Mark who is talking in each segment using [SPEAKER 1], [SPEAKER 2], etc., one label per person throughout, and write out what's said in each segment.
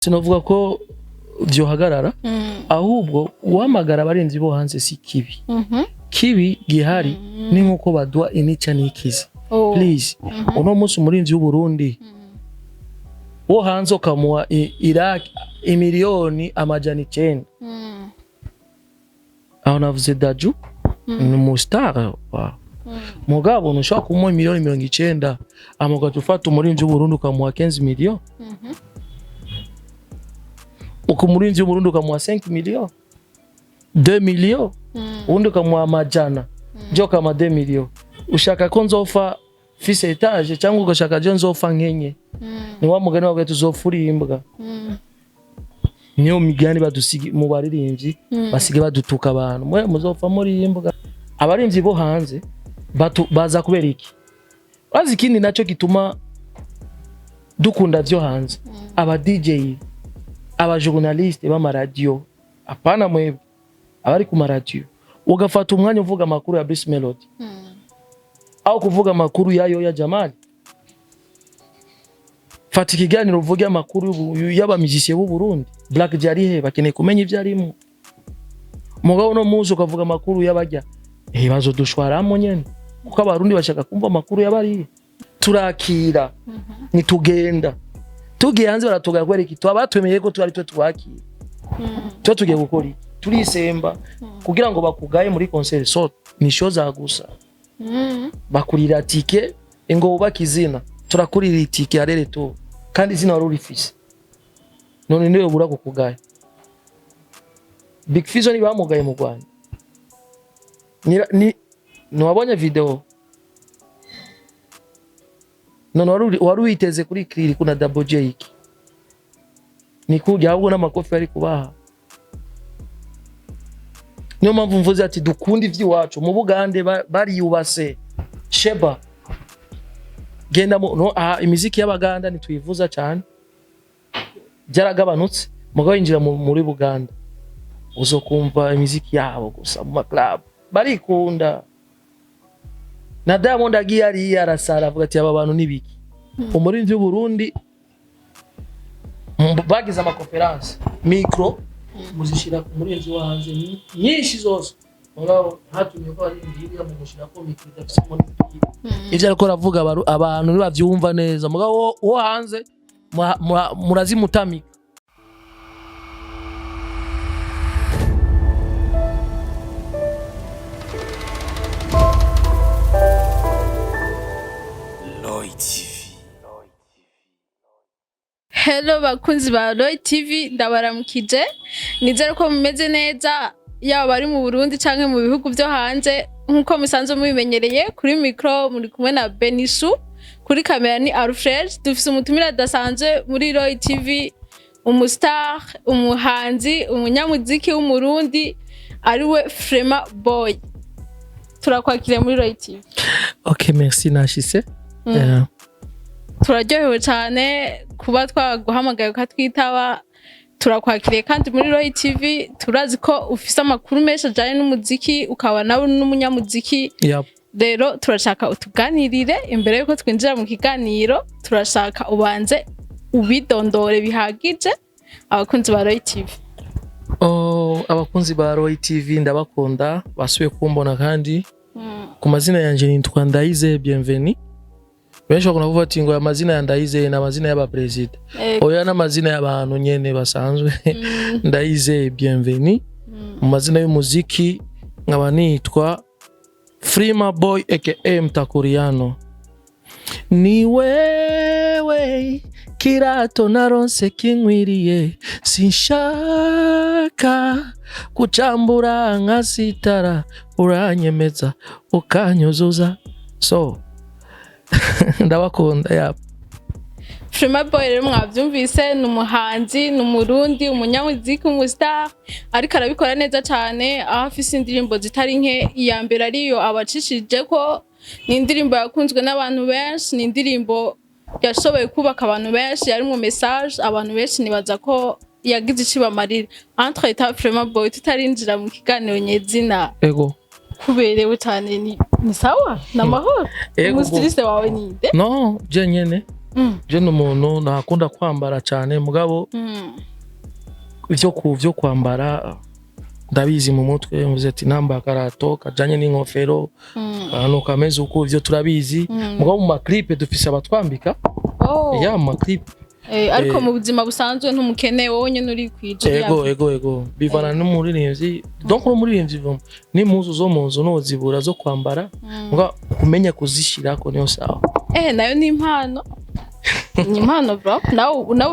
[SPEAKER 1] Sinavuga ko vyohagarara, ahubwo uhamagara abarinzi bo hanze si kibi. Kibi gihari ni nkuko baduha inica n'ikizi. Please, uno munsi umurinzi w'Uburundi wo hanze ukamuha Iraq imiliyoni 900, aho navuze Daju ni umustar, wow. Mugabo ntushobora kumuha imiliyoni 90, hama ugaca ufata umurinzi w'Uburundi ukamuha 15 millions, uko umurinzi w'Uburundi ukamuha 5 millions, 2 millions, ubundi ukamuha amajana, je ukamuha 2 millions. Ushaka ko nzofa fise étage cyangwa ugashaka je nzofa nkenye? Ni wa mugani wawe tuzofura imbwa. Niyo migani badusigi mu baririmbyi, basige badutuka abantu, mwe muzopfa muri imbwa. Abaririmbyi bo hanze baza kubera iki? Bazi ikindi nacyo gituma dukunda vyo hanze, aba DJ, aba journaliste b'amaradiyo, apana mwebwe abari ku maradiyo, ugafata umwanya uvuga amakuru ya Bruce Melody aho kuvuga amakuru yayo ya Jamali. Fata ikiganiro uvuge amakuru y'abamizisiye b'u Burundi. Black Jari he bakeneye kumenya ibyo arimo. Mugabo no munsi ukavuga amakuru y'abajya bazodushwaramo nyene, kuko abarundi bashaka kumva amakuru y'abariye. Turakira, nitugenda tugiye hanze baratugaya kubera iki? Twaba batwemeye ko twari twe twakira, tuba tugiye gukora iki? Turisemba kugira ngo bakugaye muri concert, so ni show za gusa. Bakurira tike ngo wubake izina, turakurira itike arere tu, kandi izina wari urifise, none niwe bura kukugaya. Big Fizzo ntibamugaye mu Rwanda? Ni ntiwabonye video? None wari witeze kuri Kiriri kuna Double J iki ni kurya, ahubwo n'amakofi ari kubaha. Niyo mpamvu mvuze ati dukunde ivy'iwacu. Mu Bugande bariyubase. Sheba genda mu no, aha imiziki y'Abaganda ntituyivuza cyane, byaragabanutse. Mugabo yinjira muri Buganda uzokumva imiziki yabo gusa mu maclub, barikunda. Na Diamond agiye ariya arasara, avuga ati aba bantu nibiki? Umurinzi w'Uburundi bagize amaconférence, micro muzishira ku murinzi wo hanze nyinshi zose, mugabo hatumye ko ari hirya mu gushirako micro idafise n'ipira. Ivyo ariko aravuga abantu ntibavyumva neza, mugabo wo hanze murazimutamika.
[SPEAKER 2] Lloyd TV.
[SPEAKER 3] Hello bakunzi ba Roy TV, ndabaramukije, nizere ko mumeze neza, yaba bari mu Burundi canke mu bihugu vyo hanze. Nkuko musanzwe mubimenyereye, kuri micro muri kumwe na Benishu, kuri kamera ni Alfred. Dufise umutumire adasanzwe muri Roy TV, umustar, umuhanzi, umunyamuziki w'Umurundi, ariwe Frema Boy. Turakwakiriye muri Roy TV.
[SPEAKER 1] Ok, merci, nashise. Yeah.
[SPEAKER 3] Turaryohewe cyane kuba twaguhamagaye ukatwitaba. Turakwakiriye kandi muri Roy TV. Turazi ko ufise amakuru menshi ajyanye n'umuziki, ukaba nawe n'umunyamuziki. Rero turashaka utuganirire. Imbere yuko twinjira mu kiganiro, turashaka ubanze ubidondore bihagije abakunzi ba Roy TV.
[SPEAKER 1] Oh, abakunzi ba Roy TV ndabakunda, basubiye kumbona. Kandi ku mazina yanje nitwa Ndayize Bienveni. Benshi bakunda kuvuga ati ngo aya mazina ya Ndayize ni amazina y'abaperezida. Oya, n'amazina y'abantu nyene basanzwe. Ndayize Bienveni, mu mazina y'umuziki nkaba nitwa Frima Boy aka Mtakuriano. Ni wewe kirato naronse kinkwiriye, sinshaka kucambura nkasitara, uranyemeza ukanyuzuza. So ndabakunda ya.
[SPEAKER 3] Frema Boy rero mwabyumvise, ni umuhanzi, ni Umurundi, umunyamuziki, umustar, ariko arabikora neza cyane, aho afise indirimbo zitari nke. Iya mbere ariyo abacishije ko ni indirimbo yakunzwe n'abantu benshi, ni indirimbo yashoboye kubaka abantu benshi, yari mu message abantu benshi nibaza ko yagize icyo ibamarira. Entre temps, Frema Boy, tutarinjira mu kiganiro nyezina,
[SPEAKER 1] Ego.
[SPEAKER 3] kuberewe cyane, ni sawa, ni amahoro?
[SPEAKER 1] Ego.
[SPEAKER 3] Umustyliste wawe ni nde?
[SPEAKER 1] No, je nyene. Je ni umuntu ntakunda kwambara cyane, mugabo ivyo ku vyo kwambara ndabizi mu mutwe. Mvuze ati nambaye akarato kajanye n'inkofero, akantu kameze uko, ivyo turabizi. Mugabo mu ma clip dufise abatwambika.
[SPEAKER 3] Oh.
[SPEAKER 1] Ya, mu ma clip.
[SPEAKER 3] Ariko
[SPEAKER 1] Eh.
[SPEAKER 3] mu buzima busanzwe ntumukene, wowe nyene uri kwije?
[SPEAKER 1] Ego, bivana n'umuririmbyi. Donc n'umuririmbyi n'impuzu zo mu nzu nozibura zo kwambara, mugabo kumenya kuzishirako niyo sawa.
[SPEAKER 3] Nayo ni impano, ni impano bro. Nawe uri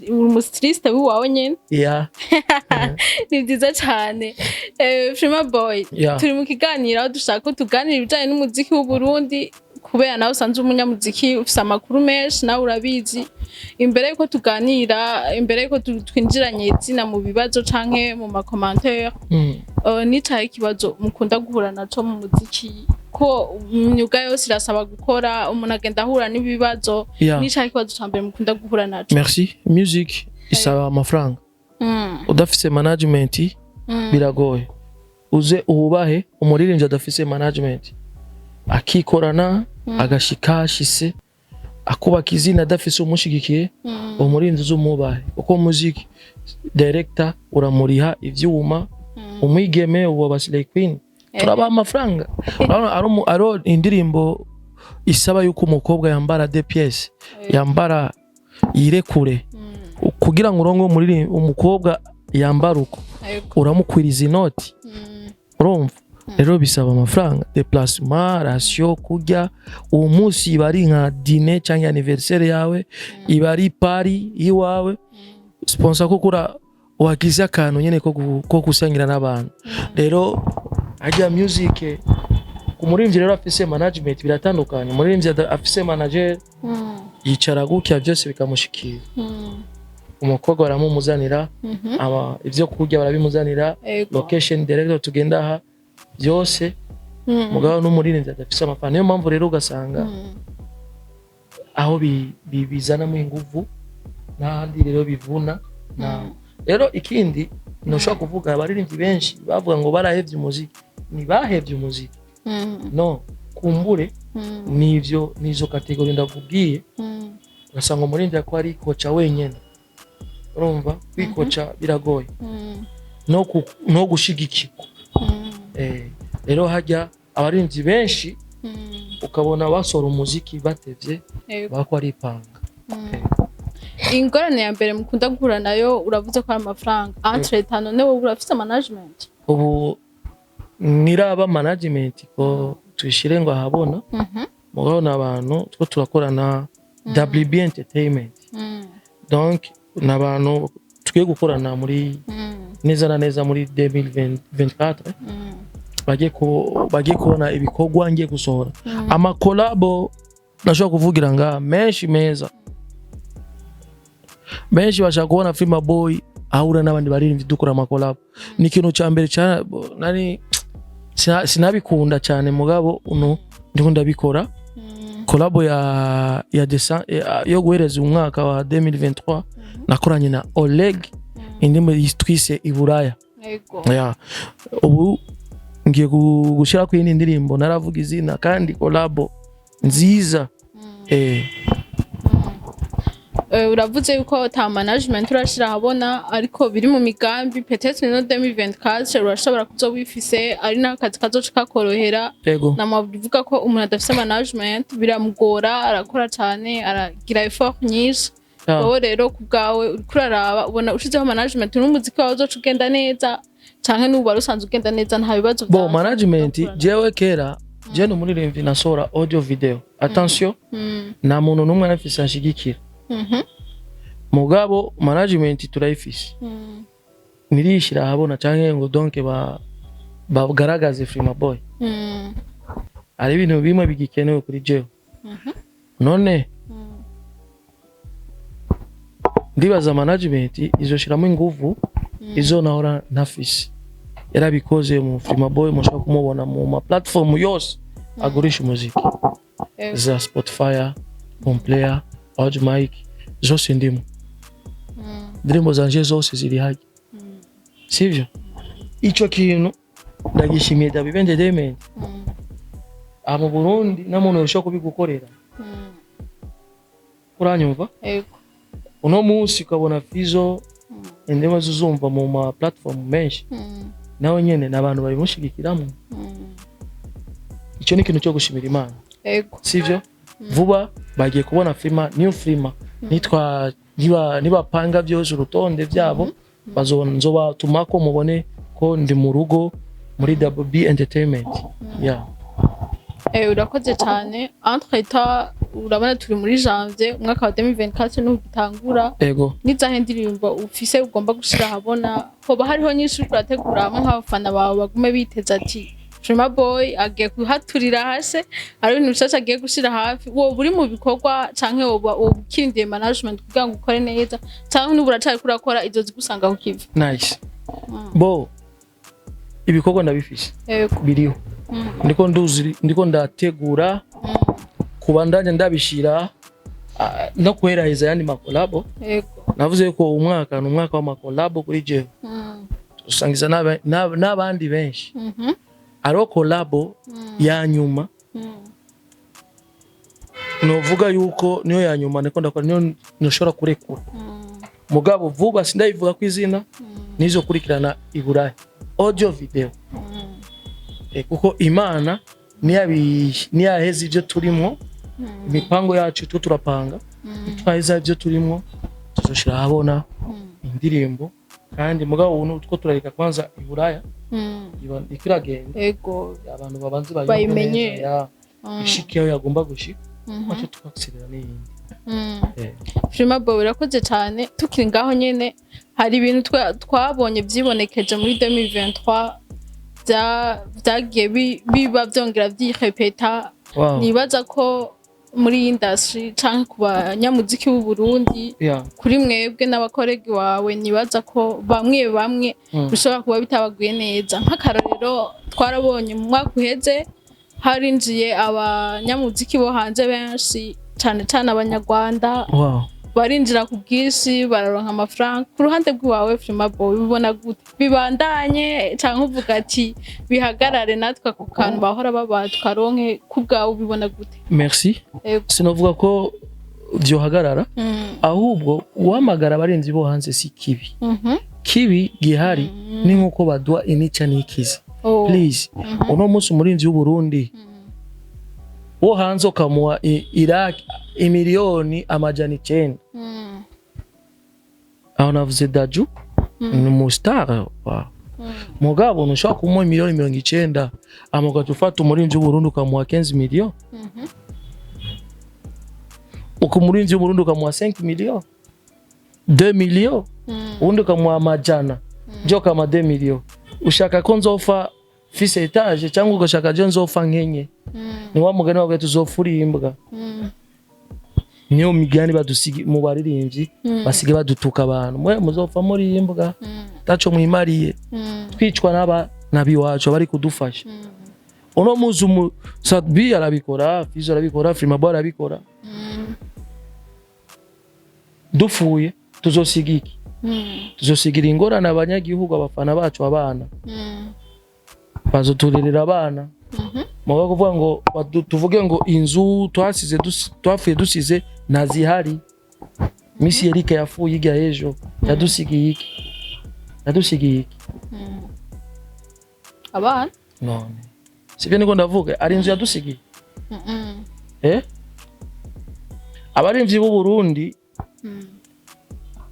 [SPEAKER 3] umu styliste w'iwawe nyene.
[SPEAKER 1] Ya.
[SPEAKER 3] Ni byiza cyane. Freema Boy, turi mu kiganiro aho dushaka ko tuganira ibijyanye n'umuziki w'u Burundi, kubera nawe usanzwe umunyamuziki, ufise amakuru menshi, nawe urabizi. Imbere yuko tuganira, imbere yuko twinjiranye izina mu bibazo canke mu ma commentaires, nicaye ikibazo mukunda guhura naco mu muziki, ko imyuga yose irasaba gukora, umuntu agenda ahura n'ibibazo. Nicaye ikibazo ca mbere mukunda guhura naco?
[SPEAKER 1] Merci. Music isaba amafaranga. Udafise management biragoye. Uze uhubahe umuririmbyi adafise management, akikorana, agashika ashise, akubaka izina adafise umushigikiye. Uwo muririmbyi uze umubahe, kuko music director uramuriha, ivyuma, umwigeme, uwo ba Slay Queen turabaha amafaranga. Urabona, ari indirimbo isaba yuko umukobwa yambara deux pièces, yambara yirekure. Kugira ngo uronke umukobwa yambara uko, uramukwiriza inoti. Urumva rero bisaba amafaranga, déplacement, ration, kurya. Uwo munsi iba ari nka dîner cyangwa anniversaire yawe, iba ari party iwawe, sponsor, ko kura wagize akantu nyene ko gusangira n'abantu. Rero hajya music, umuririmbyi rero afise management biratandukanye. Umuririmbyi afise manager yicara gutya, byose bikamushikira. Umukobwa baramumuzanira, aba ivyo kurya barabimuzanira, location director, tugenda aha, byose. Mugabo n'umuririmbyi adafise amafaranga, niyo mpamvu rero ugasanga aho bizanamo inguvu n'ahandi rero bivuna. Na rero ikindi ntushobora kuvuga, abaririmbyi benshi bavuga ngo barahevye umuziki, ntibahevye umuziki. No kumbure nivyo, nizo catégorie ndakubwiye. Ugasanga umuririmbyi ko ari koca wenyene. Urumva kwikoca biragoye, no gushigikirwa. Rero hajya abaririmbyi benshi ukabona basohora umuziki batevye, bako aripanga.
[SPEAKER 3] Ingorane ya mbere mukunda guhura nayo, uravuze ko ari amafaranga. Entre-temps none wowe urafise management?
[SPEAKER 1] Ubu niraba management ko tuyishire ngo ahabona. Mugabo n'abantu two turakorana, WB Entertainment. Donc n'abantu tugiye gukorana muri neza na neza muri 2024. Bagiye kubona ibikorwa ngiye gusohora, ama collabo nashobora kuvugira nga menshi meza. Benshi bashaka kubona Freema Boy ahura n'abandi baririmbyi, dukora ama collabo. Ni ikintu ca mbere nani sinabikunda cyane, mugabo uno ndiko ndabikora. Collabo ya yo guhereza umwaka wa 2023 nakoranye na Oleg, indirimbo twise Iburaya. Ya, ubu ngiye gushyira ku yindi ndirimbo, naravuga izina, kandi collabo nziza.
[SPEAKER 3] Uravuze yuko ata management urashira ahabona, ariko biri mu migambi. Peut-être no 2024 urashobora kuzoba wifise, ari n'akazi kazoca kakorohera.
[SPEAKER 1] Yego.
[SPEAKER 3] Namavuga ko umuntu adafise management biramugora, arakora cyane, aragira effort nyinshi. Wowe rero ku bwawe uriko uraraba, ubona ushizeho management n'umuziki wawe uzoca ugenda neza, canke n'ubu wari usanzwe ugenda neza, nta bibazo
[SPEAKER 1] Bo
[SPEAKER 3] vyaza?
[SPEAKER 1] Management, jewe kera je ni umuririmbyi nasohora audio video, attention, nta muntu n'umwe arafise anshigikira. Mugabo management turayifise, nirishira ahabona canke ngo donc bagaragaze Freema Boy. Hari ibintu bimwe bigikenewe kuri jewe. None ndibaza management izoshiramo inguvu izo nahora ntafise. Yarabikoze mu Freema Boy, mushobora kumubona mu ma platform yose agurisha umuziki, za Spotify, Boomplay, Audiomack, zose ndimo. Indirimbo zanje zose ziri hajya, sivyo? Ico kintu ndagishimiye WB Entertainment. Aha mu Burundi nta muntu yoshobora kubigukorera. Uranyumva?
[SPEAKER 3] Ego.
[SPEAKER 1] Uno munsi ukabona Fizo, indimi uzumva mu ma platform menshi, nawe nyene ni abantu babimushigikiramo. Icyo ni ikintu cyo gushimira Imana. Sivyo? Vuba bagiye kubona filma, new filma nitwa niba nibapanga byose urutonde byabo, bazobona, nzobatuma ko mubone ko ndi mu rugo muri Double B Entertainment, yeah.
[SPEAKER 3] Urakoze cyane. Entre temps, urabona turi muri janvier, umwaka wa 2024 niho ugitangura.
[SPEAKER 1] Ego.
[SPEAKER 3] N'izahe ndirimbo ufise ugomba gushira ahabona? Hoba hariho nyinshi uriko urategura hamwe nk'abafana bawe bagume biteze ati Freema Boy agiye kuhaturira hase, ari ibintu bishasha agiye gushira hafi? Woba uri mu bikorwa canke woba ukirindiye management kugira ngo ukore neza, canke n'ubu uracariko urakora izo zigusanga ku kivi?
[SPEAKER 1] Nice. Bo, ibikorwa ndabifise. Biriho. Ndiko nduzi, ndiko ndategura kubandanya ndabishira, no kuheraheza ayandi ma collabo. Navuze ko umwaka ni umwaka w'ama collabo kuri jewe. Usangiza n'abandi benshi. Hariho collabo ya nyuma novuga yuko niyo ya nyuma niko ndakora, niyo ntushobora kurekura. Mugabo vuba sindayivuga ku izina, nizo kurikirana i Burayi audio video. Kuko Imana niyaheza ibyo turimo, imipango yacu tu turapanga, twaheza ibyo turimo tuzoshira ahabona indirimbo. Kandi mugabo ubu two turareka kwanza i Buraya iba iragenda. Abantu babanze bayumve
[SPEAKER 3] Bayimenye.
[SPEAKER 1] neza, ya ishike aho yagomba gushika, mace twakiserera n'iyindi.
[SPEAKER 3] Freema Boy, urakoze cyane. Tukiri ngaho nyene, hari ibintu twabonye vyibonekeje muri 2023 vyagiye biba vyongera vyirepeta. Nibaza ko muri iyi industry canke ku banyamuziki b'u Burundi, kuri mwebwe n'abakoregi wawe, nibaza ko bamwe bamwe bishobora kuba bitabaguye neza. Nk'akarorero, twarabonye mu mwaka uheze harinjiye abanyamuziki bo hanze benshi cane cane Abanyarwanda. Barinjira ku bwinshi, bararonka amafaranga. Ku ruhande rw'iwawe, Freema Boy, ubibona gute? Bibandanye canke uvuga ati bihagarare, natwe ako kantu bahora baba tukaronke? Ku bwawe ubibona gute?
[SPEAKER 1] Merci. Sinovuga ko vyohagarara. Ahubwo guhamagara abarinzi bo hanze si kibi. Kibi gihari ni nkuko baduha inica n'ikizi. Please, uno munsi umurinzi w'Uburundi wo hanze ukamuha Iraq imiliyoni 900. Aho navuze Daju ni umu star, wow. Mugabo ntushobora kumuha miliyoni 90, hama ugaca ufata umurinzi w'Uburundi ukamuha 15 millions. Uko umurinzi w'Uburundi ukamuha 5 millions, 2 millions, ubundi ukamuha amajana, je ukamuha 2 millions. Ushaka ko nzofa fise étage cyangwa ugashaka je nzofa nkenye? Ni wa mugani wawe, tuzopfa uri imbwa. Niyo migani badusigi mu baririmbyi, basige badutuka abantu: mwe muzopfa muri imbwa, taco mwimariye. Twicwa n'aba nabiwacu bari kudufasha. Uno muzi umu Sadbi arabikora, Fizo arabikora, Freema Boy arabikora. Dupfuye tuzosiga iki? Tuzosigira ingorane abanyagihugu, abafana bacu, abana bazoturerera abana. Muga kuvuga ngo tuvuge ngo inzu twasize, twapfuye dusize ntazihari. Misi Erike yapfuye hirya y'ejo, yadusigiye iki? Yadusigiye iki?
[SPEAKER 3] Abana.
[SPEAKER 1] None sibyo niko ndavuga, ari inzu yadusigiye? Abarimvyi b'u Burundi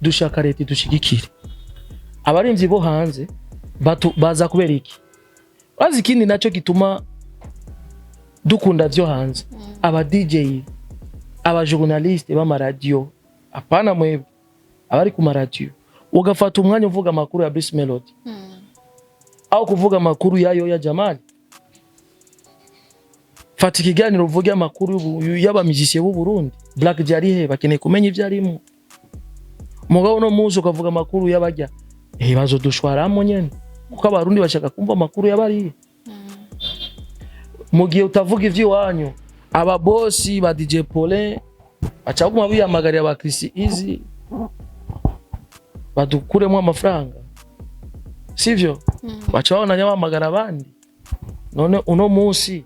[SPEAKER 1] dushaka leta idushigikire. Abarimvyi bo hanze baza kubera iki? Bazi ikindi nacyo gituma dukunda vyo hanze, aba DJ, aba journaliste b'amaradiyo, apana mwebwe abari ku maradiyo, ugafata umwanya uvuga amakuru ya Bruce Melody aho kuvuga amakuru yayo ya Jamal. Fata ikiganiro uvuge amakuru y'abamizisiye b'u Burundi. Black J ari he? Bakeneye kumenya ibyo arimo. Mugabo no munsi ukavuga amakuru y'abajya bazodushwaramo nyene, kuko Abarundi bashaka kumva amakuru y'abariya. Mu gihe utavuga ivy'iwanyu, ababosi ba DJ Paulin baca baguma biyamagarira ba Chris Easy badukuremo amafaranga, sivyo? Baca babonanya bahamagara abandi. None uno munsi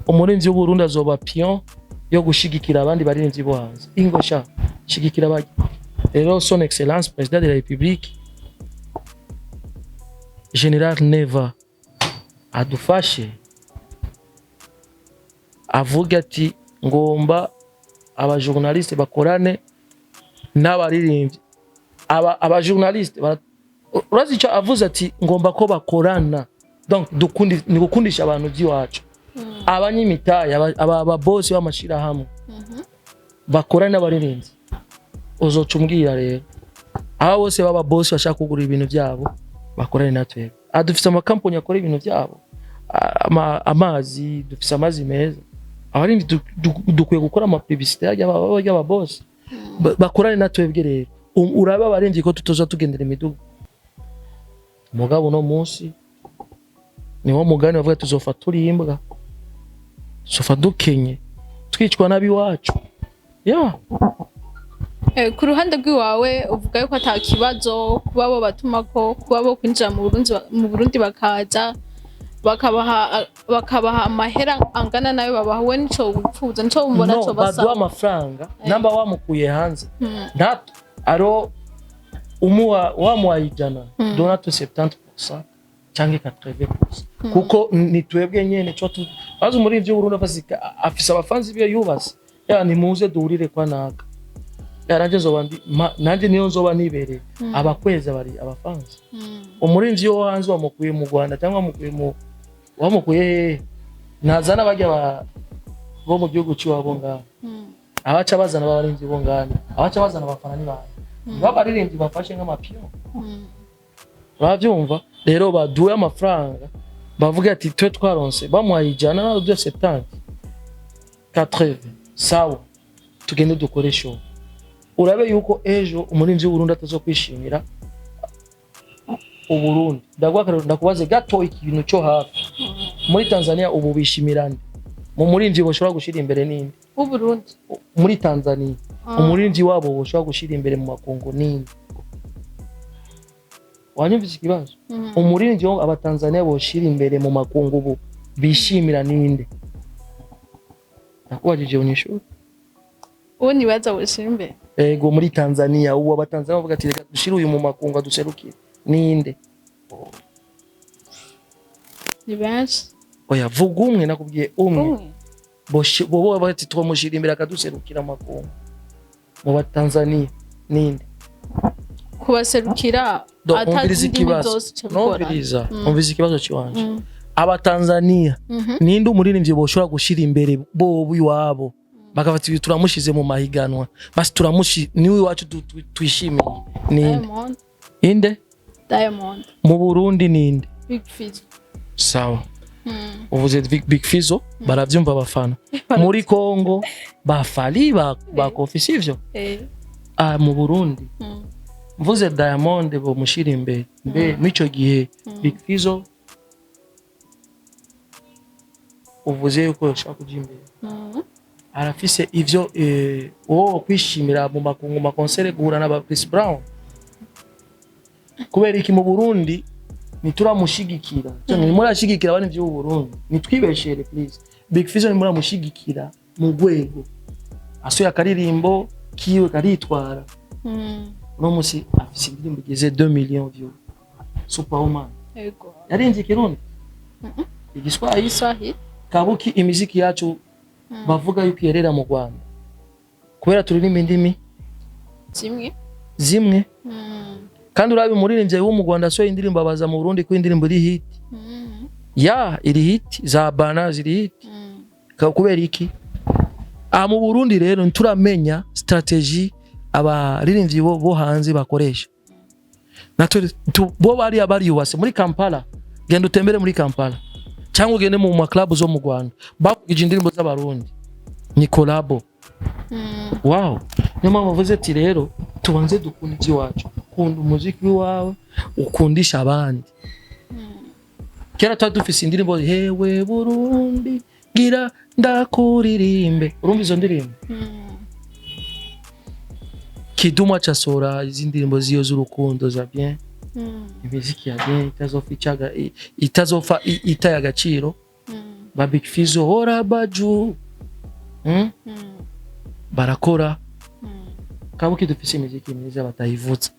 [SPEAKER 1] umurinzi w'Uburundi azoba pion yo gushigikira abandi barinzi bo hanze? Ingo sha. Shigikira bajya. Rero Son Excellence Président de la République, Général Neva, adufashe, avuge ati ngomba abajournaliste bakorane n'abaririmbyi. Aba abajournaliste urazi icyo avuze? Ati ngomba ko bakorana. Donc dukundi ni gukundisha abantu by'iwacu. Abanyimitayi, ababosi b'amashirahamwe bakorane n'abaririmbyi. Uzoca umbwira rero, aba bose baba bosi bashaka kugura ibintu byabo bakorane natwe. Ah, dufise amakampani akora ibintu byabo. Amazi, dufise amazi meza. Abaririmbyi dukwiye gukora amapublicité y'ababosi bakorane natwebwe. Rero urabe abaririmbyi ko tutoza tugendera imiduga. Mugabo uno munsi niwo mugani bavuga, tuzofa turi imbwa, tuzofa dukenye, twicwa n'abiwacu ya.
[SPEAKER 3] Ku ruhande rw'iwawe uvuga yuko ata kibazo kuba bo batuma ko kuba bo kwinjira mu Burundi, mu Burundi bakaza bakabaha amahera angana nayo babaha, we nico wipfuza, nico mbona
[SPEAKER 1] No,
[SPEAKER 3] co
[SPEAKER 1] baduha
[SPEAKER 3] basaba?
[SPEAKER 1] Amafaranga namba wamukuye hanze, nta aro umuha, wamuha 100, dona tu 70% canke 80%, kuko ni twebwe nyene co tu bazi. Muri ivyo Burundi afise abafanzi biwe yubatse ya nimuze duhurire kwa naka ya nanje nzoba ndi nanje niyo nzoba nibereye abakweza bari abafanzi. Umurimvyi wo hanze wamukuye mu Rwanda cyangwa wamukuye mu wamukuye hehe, ntazana bajya bo mu gihugu cy'iwabo ngaho. Abaca bazana abaririmbyi bo ngana, abaca bazana abafana ni bande? Nibo abaririmbyi bafashe nk'amapiyo. Urabyumva rero, baduhe amafaranga, bavuga ati twe twaronse, bamuhaye 100, nawe uduhe 70, 80, sawa, tugende dukore show. Urabe yuko ejo umuririmbyi w'Uburundi atazokwishimira Uburundi. Ndaguha akarorero, ndakubaze gato ikintu cyo hafi. Muri Tanzania ubu bishimirane mu muririmbyi bashobora gushira imbere ninde?
[SPEAKER 3] W'Uburundi?
[SPEAKER 1] Muri Tanzania, umuririmbyi wabo bashobora gushira imbere mu makungu ninde? Wanyumvise ikibazo? Umuririmbyi wo abatanzania boshira imbere mu makungu ubu bishimira ninde? Nakubajije, unyishuri.
[SPEAKER 3] Uwo nibaza wishira imbere?
[SPEAKER 1] Ego, muri Tanzania ubu abatanzania bavuga ati reka dushire uyu mu makungu aduserukire, ninde?
[SPEAKER 3] Ni benshi.
[SPEAKER 1] Oya, vuga umwe, nakubwiye umwe.
[SPEAKER 3] Umwe?
[SPEAKER 1] Bobo bavuga ati twamushira imbere akaduserukira amakungu mu batanzania, ninde?
[SPEAKER 3] Kubaserukira
[SPEAKER 1] Do,
[SPEAKER 3] atazi
[SPEAKER 1] umviriza
[SPEAKER 3] indimi
[SPEAKER 1] ikibazo.
[SPEAKER 3] zose ico bikora.
[SPEAKER 1] Numviriza, umviriza ikibazo ciwanje. Abatanzania, ninde umuririmbyi boshobora gushira imbere bobo iwabo bakafata ibi, turamushize mu mahiganwa, basi turamushi niwe iwacu twishimiye, ninde?
[SPEAKER 3] Diamond.
[SPEAKER 1] Inde?
[SPEAKER 3] Diamond.
[SPEAKER 1] Mu Burundi ninde?
[SPEAKER 3] Big Fizzo.
[SPEAKER 1] Sawa, uvuze Big Fizzo, baravyumva abafana muri Congo, ba Fally, ba Kofi, sivyo?
[SPEAKER 3] Eh.
[SPEAKER 1] Ah, mu Burundi mvuze Diamond bomushira imbere mbe mw'ico gihe Big Fizzo uvuze yuko yoshobora kuja imbere, arafise ivyo uwo kwishimira mu makungu, makonsere, guhura n'aba Chris Brown. Kubera iki mu Burundi ntituramushigikira? Ntimurashigikira abandi vy'u Burundi, nitwibeshere please. Big Fizzo ntimuramushigikira mu rwego asuye akaririmbo kiwe karitwara. Uno musi afise indirimbo igeze 2 millions views, Superwoman.
[SPEAKER 3] Ego.
[SPEAKER 1] Yarinze ikirundi, igiswahili?
[SPEAKER 3] Swahili.
[SPEAKER 1] Kabuki imiziki yacu bavuga yuko yerera mu Rwanda kubera turirimba indimi
[SPEAKER 3] zimwe.
[SPEAKER 1] Zimwe. Kandi urabe umuririmbyi wo mu Rwanda asohoye indirimbo, abaza mu Burundi ko indirimbo iri hit. Ya iri hit, za bana ziri hit. Kubera iki aha mu Burundi rero ntituramenya strategy abaririmbyi bo hanze bakoresha? Natwe bo bariya bariyubase muri Kampala. Genda utembere muri Kampala cyangwa ugende mu ma club zo mu Rwanda, bavugije indirimbo z'abarundi, ni collabo. Wow, niyo mpamvu bavuze ati rero tubanze dukunda iby'iwacu. Kunda umuziki w'iwawe, ukundisha abandi. Kera twari dufise indirimbo, hewe Burundi gira ndakuririmbe, urumva izo ndirimbo? Kidumu acasora izi ndirimbo ziyo z'urukundo za bien, imiziki ya bien itazofa icaga itazofa itaye agaciro. Ba Big Fizzo, ora baju, Barakora. Kabuki dufise imiziki myiza batayivutsa,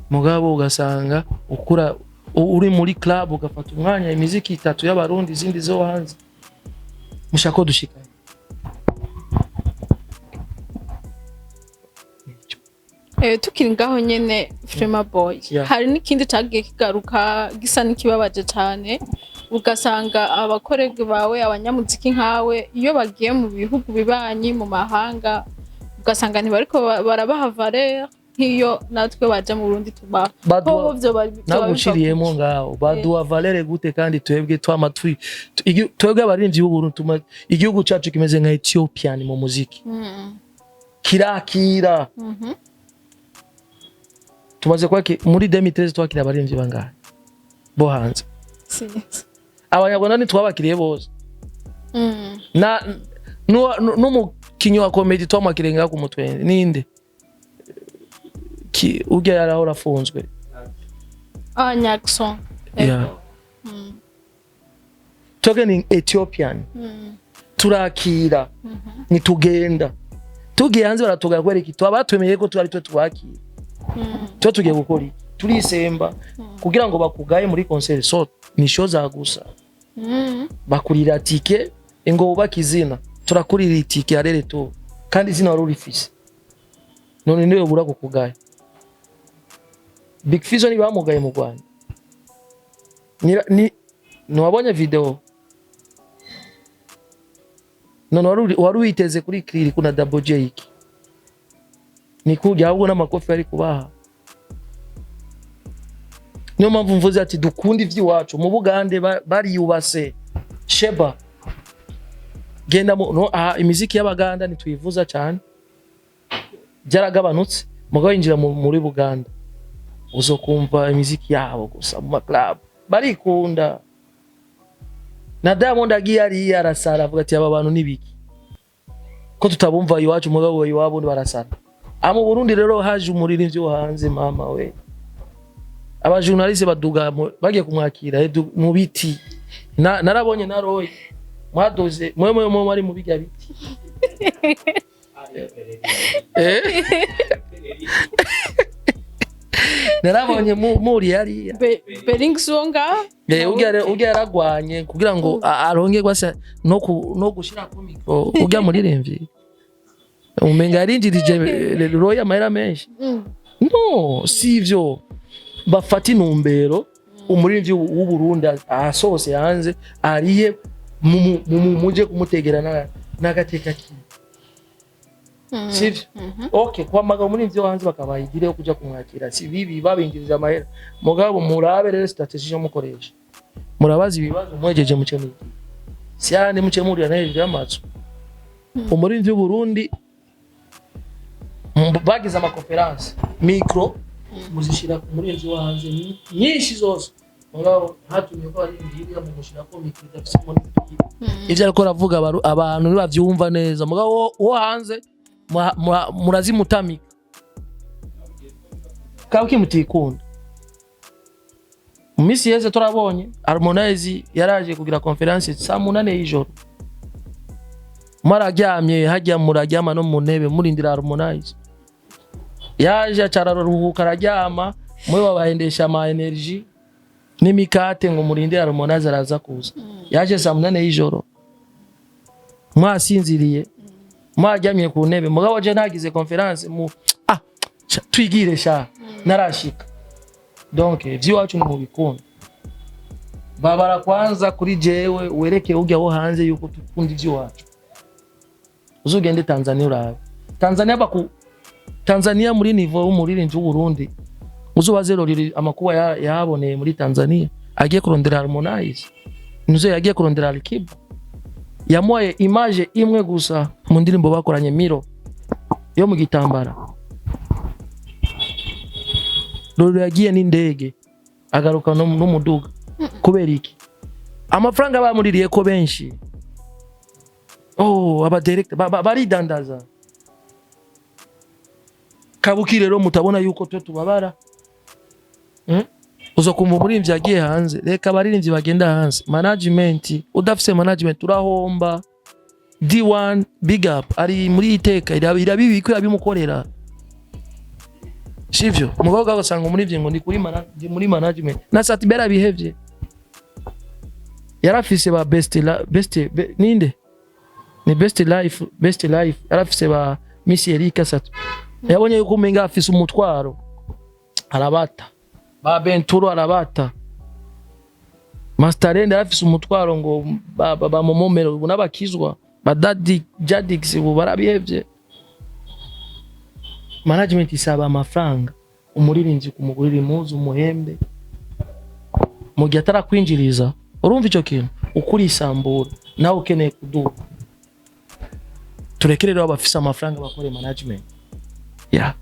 [SPEAKER 1] mugabo ugasanga ukura uri muri club ugafata umwanya imiziki itatu y'Abarundi, izindi zo hanze. Mushaka ko dushika
[SPEAKER 3] Tukiri ngaho nyene, Frema Boy, hari n'ikindi cagiye kigaruka gisa n'ikibabaje cane, ugasanga abakorege bawe, abanyamuziki nkawe, iyo bagiye mu bihugu bibanyi, mu mahanga, ugasanga ntibariko barabaha valeur nk'iyo natwe baje mu Burundi tubaha. Hoho vyoba
[SPEAKER 1] Naguciriyemo ngaho, baduha valeur gute kandi twebwe twama twebwe abarimvyi b'Uburundi igihugu cacu kimeze nka Ethiopian mu muziki, kirakira. Tumaze kwaki muri 2013 twakira abarimvyi bangahe bo hanze?
[SPEAKER 3] Sinzi.
[SPEAKER 1] Abanyarwanda ntitwabakiriye bose. Na n'umukinyi wa comedy twamwakiriye ngaho ku mutwe ninde? Urya yarahora afunzwe.
[SPEAKER 3] Ah, Nyaxon.
[SPEAKER 1] Yeah. Twebwe ni Ethiopian, turakira, ntitugenda. Tugiye hanze baratugaya kubera iki? Twaba batwemeye ko twari twe twakira. Tuba tugiye gukora iki? Turisemba kugira ngo bakugaye muri concert, so ni show za gusa. Bakurira tike ngo wubake izina, turakurira itike arere tu, kandi izina wari urifise, none niwe bura kukugaya. Big Fizzo ntibamugaye mu Rwanda. Ni ntiwabonye video? None wari witeze kuri Kiriri kuna Double J iki ni kurya, ahubwo n'amakofi ari kubaha. Niyo mpamvu mvuze ati dukunde ivy'iwacu. Mu Bugande bariyubase. Sheba genda mu no, aha imiziki y'Abaganda ntituyivuza cyane, byaragabanutse. Mugabo yinjira muri Buganda uzokumva imiziki yabo gusa mu maclub, barikunda. Na Diamond agiye ariya arasara, avuga ati aba bantu nibiki ko tutabumva iwacu? Mugabo iwabo barasara. Mu Burundi rero haje umuririmbyi wo hanze, mama we, abajournaliste baduga bagiye kumwakira mu biti. Narabonye na Roy mwadoze mwe mwe mwe mwari mu bijya biti. Narabonye muri hariya.
[SPEAKER 3] Berings wo ngaho.
[SPEAKER 1] Urya yaragwanye kugira ngo aronke gwasa no gushira ku micro. Urya muririmbyi umenga yarinjirije Roy amahera menshi. No sivyo, bafata intumbero umuririmbyi w'Uburundi asohose hanze ariye muje kumutegera n'agateka kiwe, sivyo? Okay, kwamaga umuririmbyi wo hanze bakabaha yo kuja kumwakira si bibi, babinjirije amahera. Mugabo murabe rero strategie yo mukoresha, murabaza ibibazo mwejeje muce mwigira, si yandi muce murira hejuru y'amazu. Umuririmbyi w'Uburundi bagize amaconférence, micro muzishira ku muririmbyi wo hanze nyinshi zose, mugabo hatumye ko abaririmbyi hirya mumushirako micro idafise monitor, ivyo ariko aravuga abantu ntibavyumva neza. Mugabo wo hanze murazimutamika kaba mutikunda. Mu minsi yeze turabonye Harmonize yaraje kugira conference saa 8 y'ijoro, mararyamye hajya, muraryama no mu ntebe murindira Harmonize. Yaje acara araruhuka araryama, mwe babahendesha ama energy n'imikate ngo murindire Harmonize araza kuza. Yaje saa 8 y'ijoro mwasinziriye, mwaryamye ku ntebe. Mugabo je nagize conference mu twigire sha narashika. Donc ivy'iwacu ni mubikunda, babara kwanza kuri jewe wereke urya wo hanze yuko dukunda ivy'iwacu. Uzugende Tanzania urabe Tanzania, baku Tanzania muri niveau w'umuririmbyi w'Uburundi, uzubaze roriri amakuba yahaboneye muri Tanzania agiye kurondera Harmonize, nizo yagiye kurondera Alikiba, yamuhaye image imwe gusa mu ndirimbo bakoranye Miro yo mu gitambara. Roriro yagiye n'indege agaruka n'umuduga. Kubera iki? Amafaranga bamuririye ko benshi. Oh, aba director baridandaza. Kabuki rero mutabona yuko twe tubabara. Uzo kumva umuririmbyi yagiye hanze. Reka abaririmbyi bagenda hanze, management, udafise management urahomba. D1, big up, ari muri iteka, irabibika, irabimukorera, sivyo? Mugabo ugasanga umuririmbyi ngo ndi muri management na Sat-B yarabihevye. Yarafise ba best la, best be, ninde ni best life, best life, yarafise ba Miss Erika. Sat yabonye yuko umenga afise umutwaro, arabata ba Benturo, arabata Masterend, yarafise umutwaro ngo ba Momomero, ubu n'abakizwa ba Daddy Jadix, ubu barabihevye. Management isaba amafaranga, umuririmbyi kumugurira impuzu, umuhembe mu gihe atarakwinjiriza. Urumva ico kintu ukurisambura, nawe ukeneye kuduga. Tureke rero abafise amafaranga bakore management, yeah.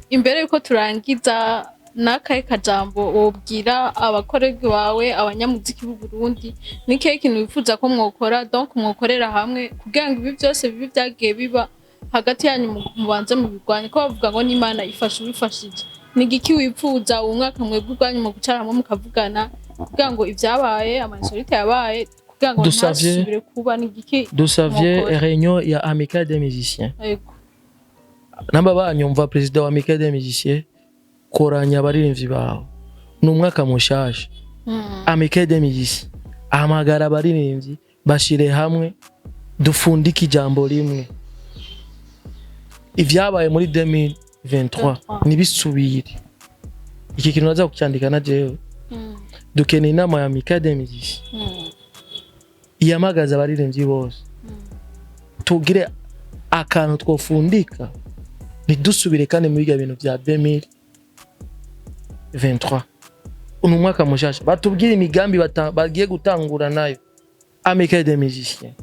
[SPEAKER 3] Imbere yuko turangiza, n'akahe kajambo wobwira aba collègues bawe, abanyamuziki b'u Burundi? Ni kihe kintu wifuza ko mwokora, donc mwokorera hamwe, kugira ngo ibi byose bibi byagiye biba hagati yanyu mubanze mubirwanye? Ko bavuga ngo n'Imana ifasha ubifashije. Ni igiki wifuza uwo mwaka mwebwe ubwanyu mu gucara hamwe mukavugana, kugira ngo ibyabaye, ama insolites yabaye, kugira ngo ntasubire kuba? Ni igiki
[SPEAKER 1] Dusavye
[SPEAKER 3] mwokora?
[SPEAKER 1] réunion ya Amicale des musiciens.
[SPEAKER 3] Yego.
[SPEAKER 1] Namba banyumva, président wa Amicale des musiciens, koranya abaririmbyi bawe, ni umwaka mushasha. Amicale des musiciens, ahamagara abaririmbyi, bashire hamwe, dufundike ijambo rimwe: ivyabaye muri 2023 ntibisubire. Iki kintu naza kucyandika na jewe. Dukeneye inama ya Amicale des musiciens, ihamagaza abaririmbyi bose, tugire akantu twofundika, ntidusubire kandi muri ibyo bintu bya 2023. Ni umwaka mushasha, batubwire imigambi bagiye gutangura nayo. Amicale des musiciens,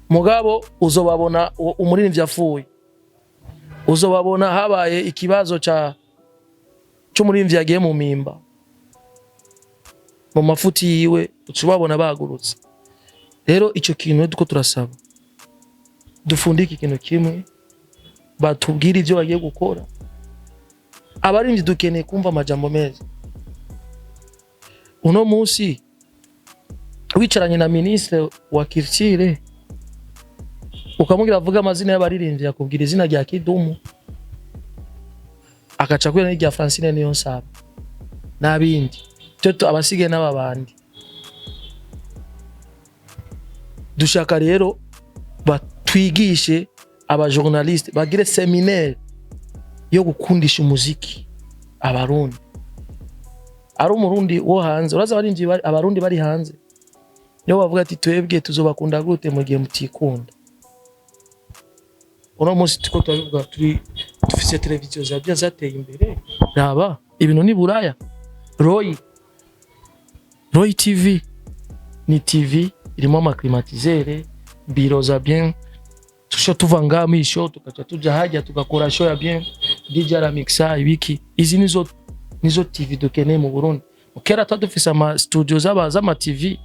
[SPEAKER 1] mugabo uzobabona umuririmbyi apfuye, uzobabona habaye ikibazo ca c'umuririmbyi yagiye mu mimba mu mafuti yiwe, uca ubabona bagurutse. Rero ico kintu tuko turasaba, dufundike ikintu kimwe, batubwire ivyo bagiye gukora. Abaririmbyi dukeneye kumva amajambo meza. Uno munsi wicaranye na ministre wa culture, ukamubwira avuga amazina y'abaririmbyi, akubwira izina rya Kidumu, akaca kubwira n'irya Francine Niyonsaba n'abindi twe abasigaye n'ababandi. Dushaka rero batwigishe, aba journaliste bagire séminaire yo gukundisha umuziki Abarundi. Ari Umurundi wo hanze, uraza abaririmbyi Abarundi bari hanze nibo bavuga ati: "Twebwe tuzobakunda gute mu gihe mutikunda?" Uno munsi tuko turabivuga, turi dufise televiziyo zabya zateye imbere. Raba ibintu ni Buraya. Roy TV ni TV irimo ama climatiseur, bureau za bien. Tusho tuva ngaha muri show, tukaca tuja hajya tugakora show ya bien, DJ aramixa ibiki. Izi nizo TV dukeneye mu Burundi. Kera twa dufise ama studio z'ama TV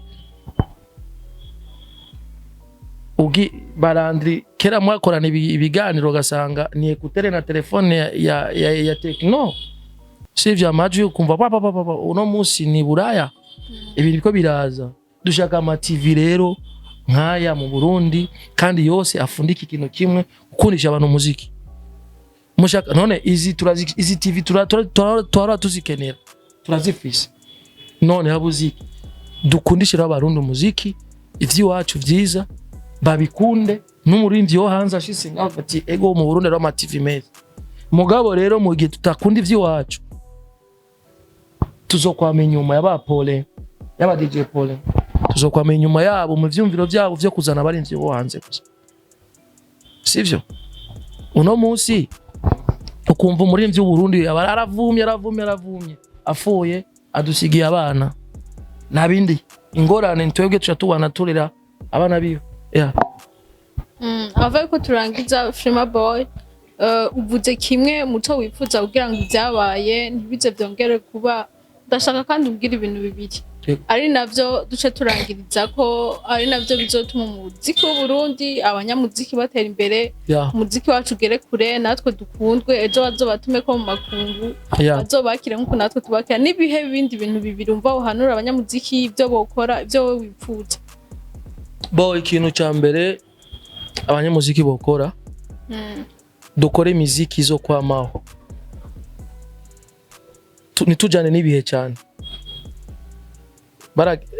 [SPEAKER 1] ugi barandri. Kera mwakorana ibiganiro, ugasanga ni écouteur na telefone ya Tecno, sivyo? Amajwi ukumva pa pa pa pa pa. Uno munsi ni Buraya, ibintu biko biraza. Dushaka ama TV rero nkaya mu Burundi, kandi yose afundika ikintu kimwe: gukundisha abantu umuziki. Mushaka none izi turazi, izi TV tura tuzikenera, turazifise. None habuze iki? Dukundishe rero Abarundi umuziki, ivy'iwacu vyiza babikunde. N'umuririmbyi wo hanze ashitse ngaho ati: "Ego, mu Burundi hariho ama TV meza." Mugabo rero mu gihe tutakunda ivy'iwacu, tuzokwama inyuma ya ba Pole, y'aba DJ Pole, tuzokwama inyuma yabo mu vyumviro vyabo vyo kuzana abarimvyi bo hanze gusa, sivyo? Uno munsi ukumva umuririmbyi w'Uburundi aba aravumye, aravumye, aravumye, afuye adusigiye abana nta bindi. Ingorane twebwe tuca tubana turera abana biwe, yeah.
[SPEAKER 3] Ava yuko turangiza, Freema Boy, uvuze kimwe muco wifuza kugira ngo ibyabaye ntibize byongere kuba. Ndashaka kandi umbwire ibintu bibiri,
[SPEAKER 1] Yego.
[SPEAKER 3] ari navyo duce turangiriza ko, ari navyo bizotuma umuziki w'Uburundi, abanyamuziki batera imbere, umuziki wacu ugere kure, natwe dukundwe, ejo bazobatume ko mu makungu, bazobakire nk'uko natwe tubakira. N'ibihe bindi bintu bibiri umva uhanura abanyamuziki, ibyo bokora, ibyo wowe wipfuza?
[SPEAKER 1] Bo, ikintu cya mbere abanyamuziki bokora, dukore imiziki zo kwamaho. Ntitujyane n'ibihe cyane.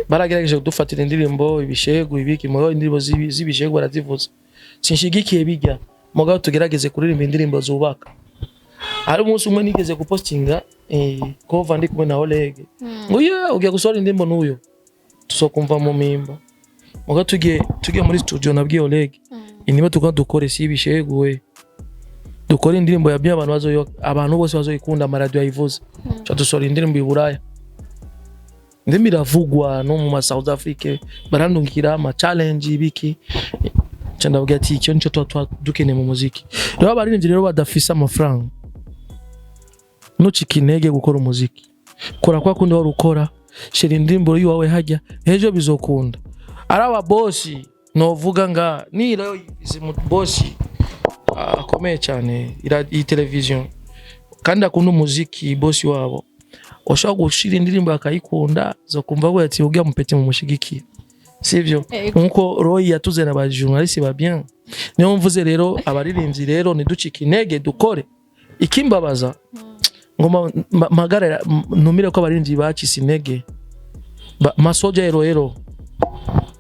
[SPEAKER 1] Baragerageje kudufatira indirimbo ibishegu, ibiki, mugabo indirimbo z'ibishegu barazivuza. Sinshigikiye bijya, mugabo tugerageze kuririmba indirimbo zubaka. Hari umunsi umwe nigeze gupostinga cover ndi kumwe na Oleg, ngo ye ugiye gusohora indirimbo n'uyu tuzokumva mu mimba. Mugabo tugiye muri studio, nabwiye Oleg, indirimbo tugomba dukore si ibishegu we, dukore indirimbo ya bien, abantu bazoyo, abantu bose bazoyikunda, amaradiyo ayivuze. Ca dusohora indirimbo i Buraya, indirimbo iravugwa no mu ma South Africa, barandungikira ama challenge ibiki. Ca ndabwira ati icyo nico tuba dukeneye mu muziki. Rero abaririmbyi rero badafise amafaranga, ntucike intege gukora umuziki. Kora kwa kundi wari ukora, shira indirimbo yiwawe hajya ejo bizokunda. Ari ababosi novuga nga nirayo yize mu bosi akomeye cyane, iyi television, kandi akunda umuziki. Bosi wabo ushobora gushira indirimbo akayikunda, zo kumva ko ati ugiye mupeti mumushigikiye, sivyo?
[SPEAKER 3] Ego.
[SPEAKER 1] Nkuko Roy yatuzana ba journaliste ba bien. Niyo mvuze rero, abaririmbyi rero ntiducike intege, dukore. Ikimbabaza ngo mpagarara ntumire ko abaririmbyi bacitse intege. Masoja ero ero,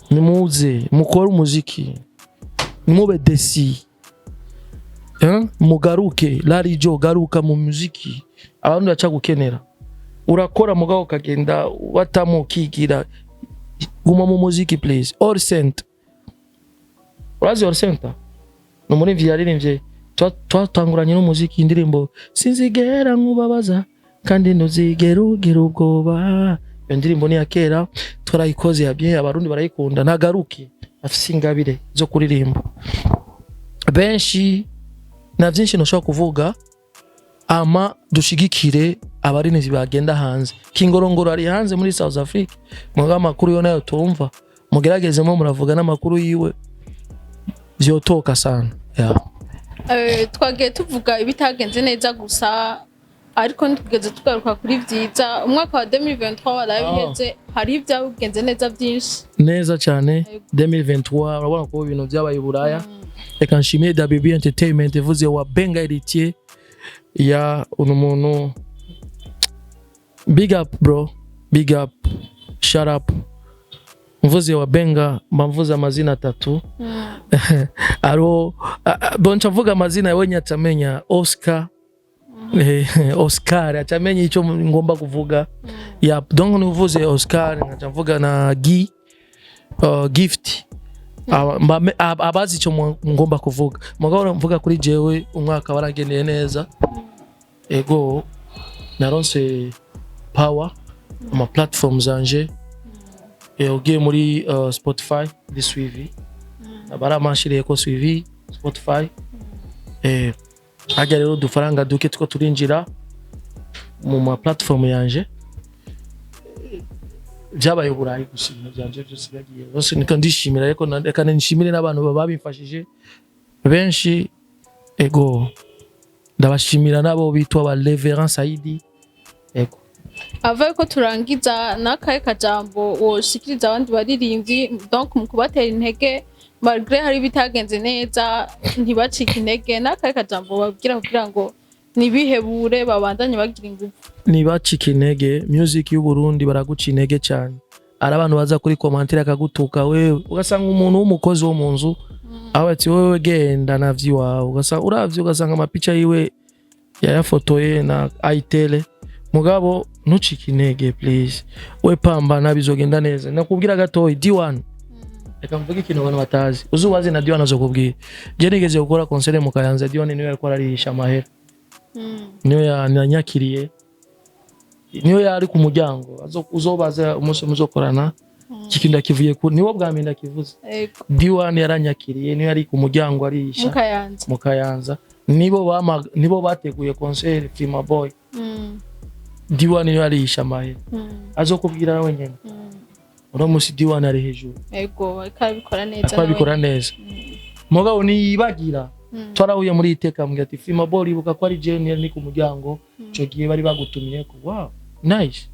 [SPEAKER 1] nimuze mukore umuziki, nimube déçus. Mugaruke. Larijo, garuka mu muziki, abantu baca gukenera. Urakora mugabo ukagenda batamo ukigira. Guma mu muziki, please. All Center, urazi All Center? Ni umuririmbyi yaririmbye, twatanguranye n'umuziki, indirimbo "Sinzigera nkubabaza kandi ntuzigera ugira ubwoba". Iyo ndirimbo ni iya kera, twarayikoze ya bien, Abarundi barayikunda. Nagaruke, afise ingabire zo kuririmba. Benshi na byinshi ntushobora kuvuga. Ama dushigikire abarinzi bagenda hanze. Kingorongoro ari hanze muri South Africa, muga amakuru yo nayo tumva. Mugeragezemo muravuga n'amakuru yiwe, vyotoka sana, yeah.
[SPEAKER 3] Twagiye tuvuga ibitagenze neza gusa, ariko ntitugeze tugaruka kuri vyiza. Umwaka wa 2023 waraye uheze, hariho ibyagenze neza byinshi.
[SPEAKER 1] Neza cyane. 2023 urabona ko ibintu byabaye i Buraya. Reka nshimire WB Entertainment, ivuze wa Benga Héritier ya uno muntu. Big up bro, big up, shut up. Mvuze wa Benga mba mvuze amazina atatu. Aro bonca mvuga amazina yawe atamenya Oscar. Oscar atamenya icyo ngomba kuvuga. Ya, donc nuvuze Oscar nkaca mvuga na Guy, Gift. Abazi icyo ngomba kuvuga. Mugabo mvuga kuri jewe, umwaka waragendeye neza. Ego, naronse power ama platform zanje. Ugiye muri Spotify ndi suivi, baramashiriye ko suivi Spotify. Hajya rero udufaranga duke two turinjira mu ma platform yanje. Byabaye Uburayi gusa, ibintu byanje byose byagiye bose. Niko ndishimira, ariko reka nishimire n'abantu babimfashije benshi. Ego, ndabashimira n'abo bitwa ba Reverend Saidi. Ego.
[SPEAKER 3] Ava ko turangiza, n'akahe kajambo woshikiriza abandi baririmbyi, donc mu kubatera intege, malgré hari ibitagenze neza, ntibacike intege? N'akahe kajambo babwira kugira ngo ntibihebure, babandanye bagira ingufu?
[SPEAKER 1] Ntibacike intege. Music y'u Burundi baraguca intege cyane. Ari abantu baza kuri commentaire akagutuka wewe, ugasanga umuntu w'umukozi wo mu nzu aho ati wewe genda navyiwawe, ugasanga uravye, ugasanga amapica yiwe yayafotoye na itel. Mugabo ntucike intege, please. We pambana, bizogenda neza. Nakubwira gatoyi, D1, reka mvuge ikintu abantu batazi. Uzubaze na D1 azokubwira. Je nigeze gukora concert mu Kayanza, D1 niwe yariko ararihisha amahera, niyo yanyakiriye, niyo yari ku muryango. Uzobaza umunsi muzokorana, iki kintu ndakivuye ku niwo bwa mbere ndakivuze. D1 yaranyakiriye, niyo yari ku muryango arisha.
[SPEAKER 3] Mukayanza.
[SPEAKER 1] Mu Kayanza, nibo bama, nibo bateguye concert Prima Boy. D1 niyo yarisha amahera. Azokubwira nawe nyene. Uno munsi D1 ari hejuru.
[SPEAKER 3] Ego, ariko arabikora neza.
[SPEAKER 1] Ariko abikora neza. Mugabo niyibagira, twarahuye muri iteka, mbwira ati Prima Boy, ibuka ko ari jewe ni ku muryango ico gihe bari bagutumiye ko. Wow, nice.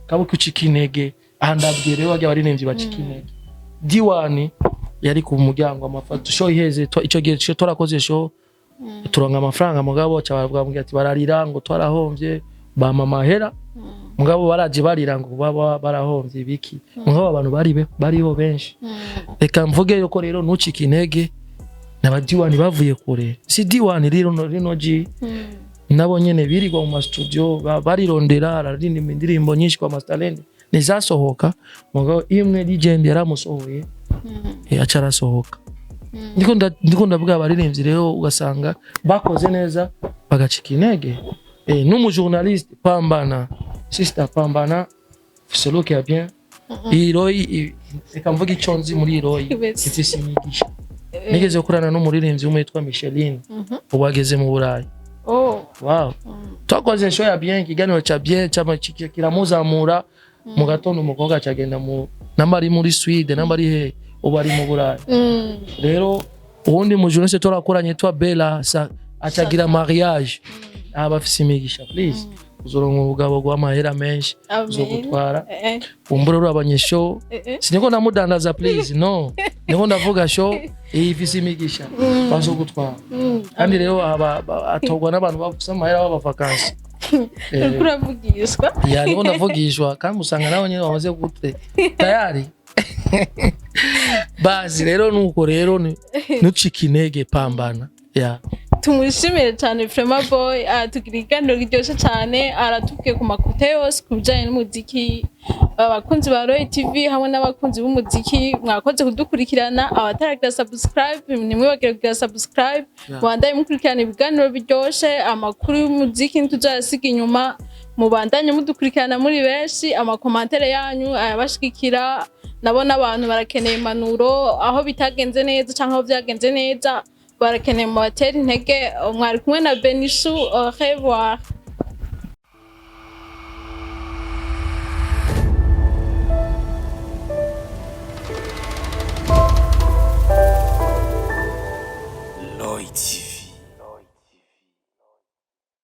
[SPEAKER 1] Kabo kucika intege aha, ndabwiye rero barya abaririmbyi bacika intege, D1. Yari ku muryango amafoto. Show iheze, ico gihe twarakoze show, turonka amafaranga, mugabo ca baravuga ati bararira ngo twarahomvye, bampa amahera, mugabo baraje barira ngo baba barahomvye ibiki, mugabo abantu bari bariho benshi. Reka mvuge yuko rero ntucike intege, n'aba D1 bavuye kure, si D1 rino rino G, nabo nyene birirwa mu ma studio, barirondera, araririmba indirimbo nyinshi kwa Masterland ntizasohoka, mugabo imwe Legend yaramusohoye, aca arasohoka. Ndiko ndavuga abaririmbyi rero ugasanga bakoze neza bagacika intege. N'umu journaliste, pambana sister, pambana, ufise look ya bien. Iroyi, reka mvuge ico nzi muri Iroyi, ifise imigisha. Nigeze gukorana n'umuririmbyi umwe yitwa Micheline, ubu ageze mu Burayi. Wow, twakoze show ya bien, ikiganiro cha bien chama kiramuzamura. Mu gatondo umukobwa acagenda mu namba ari muri Sweden, namba ari he, ubu ari mu Burayi. Rero uwundi mu journaliste turakoranye yitwa Bella acagira mariage. Aba afise imigisha, please, uzoronka ubugabo bw'amahera menshi.
[SPEAKER 3] Amen.
[SPEAKER 1] Uzogutwara kumbura uri abanyeshow. Siniko ndamudandaza, please, no, niko ndavuga show iyi ifise imigisha, bazogutwara. Kandi rero atorwa n'abantu bafise amahera b'abavakansi.
[SPEAKER 3] Uriko uravugishwa.
[SPEAKER 1] Ya, niko ndavugishwa, kandi usanga nawe nyine wamaze gute tayari. Basi rero nuko rero ntucike intege, pambana ya.
[SPEAKER 3] Tumushimire cyane Frema Boy, aratugira ikiganiro kiryoshye cyane, aratubwiye ku makuta yose ku bijyanye n'umuziki. Abakunzi ba Roy TV hamwe n'abakunzi b'umuziki, mwakoze kudukurikirana. Abataragira subscribe, nimwibagire kugira subscribe. Mubandanye mukurikirana ibiganiro biryoshye, amakuru y'umuziki ntituzayasiga inyuma. Mubandanye mudukurikirana muri benshi, ama commentaires yanyu ayabashigikira. Nabona abantu barakeneye impanuro aho bitagenze neza cyangwa aho byagenze neza, barakeneye mu batera intege. Mwari kumwe na Benishu, au revoir.
[SPEAKER 2] Lloyd TV.